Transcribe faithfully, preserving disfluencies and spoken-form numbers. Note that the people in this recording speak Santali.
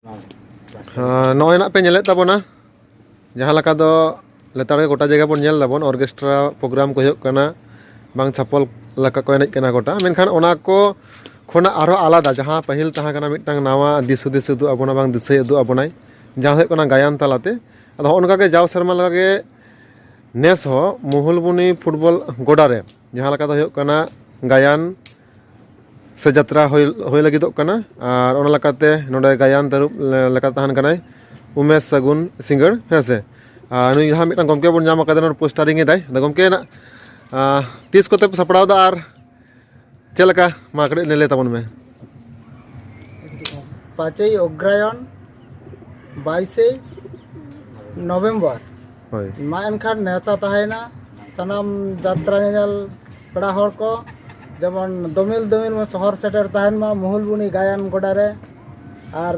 ᱦᱮᱸ, ᱱᱚᱜᱼᱚᱭ ᱱᱟᱜ ᱯᱮ ᱧᱮᱞᱮᱫ ᱛᱟᱵᱚᱱᱟ, ᱡᱟᱦᱟᱸ ᱞᱮᱠᱟ ᱫᱚ ᱞᱮᱛᱟᱲ ᱜᱮ ᱜᱚᱴᱟ ᱡᱟᱭᱜᱟ ᱵᱚᱱ ᱧᱮᱞ ᱫᱟᱵᱚᱱ, ᱚᱨᱠᱮᱥᱴᱨᱟ ᱯᱨᱳᱜᱨᱟᱢ ᱠᱚ ᱦᱩᱭᱩᱜ ᱠᱟᱱᱟ, ᱵᱟᱝ ᱪᱷᱟᱯᱚᱞ ᱞᱮᱠᱟ ᱠᱚ ᱮᱱᱮᱡ ᱠᱟᱱᱟ ᱜᱚᱴᱟ᱾ ᱢᱮᱱᱠᱷᱟᱱ ᱚᱱᱟ ᱠᱚ ᱠᱷᱚᱱᱟᱜ ᱟᱨᱦᱚᱸ ᱟᱞᱟᱫᱟ, ᱡᱟᱦᱟᱸ ᱯᱟᱹᱦᱤᱞ ᱛᱟᱦᱮᱸ ᱠᱟᱱᱟ ᱢᱤᱫᱴᱟᱝ ᱱᱟᱣᱟ ᱫᱤᱥ ᱦᱩᱫᱤᱥ ᱩᱫᱩᱜ ᱟᱵᱚᱱᱟ, ᱵᱟᱝ ᱫᱤᱥᱟᱹᱭ ᱩᱫᱩᱜ ᱟᱵᱚᱱᱟᱭ, ᱡᱟᱦᱟᱸ ᱫᱚ ᱦᱩᱭᱩᱜ ᱠᱟᱱᱟ ᱜᱟᱭᱟᱱ ᱛᱟᱞᱟᱛᱮ᱾ ᱟᱫᱚ ᱦᱚᱸᱜᱼᱚ ᱱᱚᱝᱠᱟ ᱜᱮ ᱡᱟᱣ ᱥᱮᱨᱢᱟ ᱞᱮᱠᱟ ᱜᱮ ᱱᱮᱥ ᱦᱚᱸ ᱢᱩᱦᱩᱞᱵᱩᱱᱤ ᱯᱷᱩᱴᱵᱚᱞ ᱜᱚᱰᱟ ᱨᱮ ᱡᱟᱦᱟᱸ ᱞᱮᱠᱟ ᱫᱚ ᱦᱩᱭᱩᱜ ᱠᱟᱱᱟ ᱜᱟᱭᱟᱱ ᱥᱮ ᱡᱟᱛᱨᱟ ᱦᱩᱭ, ᱦᱩᱭ ᱞᱟᱹᱜᱤᱫᱚᱜ ᱠᱟᱱᱟ᱾ ᱟᱨ ᱚᱱᱟ ᱞᱮᱠᱟᱛᱮ ᱱᱚᱰᱮ ᱜᱟᱭᱟᱱ ᱛᱟᱹᱨᱩᱵ ᱞᱮ-, ᱞᱮᱠᱟ ᱛᱟᱦᱮᱱ ᱠᱟᱱᱟᱭ ᱩᱢᱮᱥ ᱥᱟᱹᱜᱩᱱ ᱥᱤᱸᱜᱟᱹᱲ, ᱦᱮᱸ ᱥᱮ᱾ ᱟᱨ ᱱᱩᱭ ᱡᱟᱦᱟᱸ ᱢᱤᱫᱴᱟᱝ ᱜᱚᱢᱠᱮ ᱵᱚᱱ ᱧᱟᱢ ᱟᱠᱟᱫᱮ, ᱱᱚᱰᱮ ᱯᱳᱥᱴᱟᱨᱤᱝ ᱮᱫᱟᱭ᱾ ᱟᱫᱚ ᱜᱚᱢᱠᱮ ᱱᱟᱜ, ᱟᱸ, ᱛᱤᱥ ᱠᱚᱛᱮ ᱯᱮ ᱥᱟᱯᱲᱟᱣ ᱮᱫᱟ ᱟᱨ ᱪᱮᱫ ᱞᱮᱠᱟ? ᱢᱟ ᱠᱟᱹᱴᱤᱡ ᱞᱟᱹᱭ, ᱞᱟᱹᱭ ᱛᱟᱵᱚᱱ ᱢᱮ᱾ ᱯᱟᱸᱪᱮᱭ ᱚᱜᱽᱨᱟᱭᱚᱱ, ᱵᱟᱭᱤᱥᱮᱭ ᱱᱚᱵᱷᱮᱢᱵᱚᱨ᱾ ᱦᱳᱭ᱾ ᱢᱟ ᱮᱱᱠᱷᱟᱱ ᱱᱮᱣᱛᱟ ᱛᱟᱦᱮᱸᱭᱮᱱᱟ ᱥᱟᱱᱟᱢ ᱡᱟᱛᱨᱟ ᱧᱮᱧᱮᱞ ᱯᱮᱲᱟ ᱦᱚᱲ ᱠᱚ, ᱡᱮᱢᱚᱱ ᱫᱚᱢᱮᱞ ᱫᱚᱢᱮᱞ ᱢᱟ ᱥᱚᱦᱚᱨ ᱥᱮᱴᱮᱨ ᱛᱟᱦᱮᱱ ᱢᱟ ᱢᱩᱦᱩᱞᱵᱩᱱᱤ ᱜᱟᱭᱟᱱ ᱜᱚᱰᱟ ᱨᱮ᱾ ᱟᱨ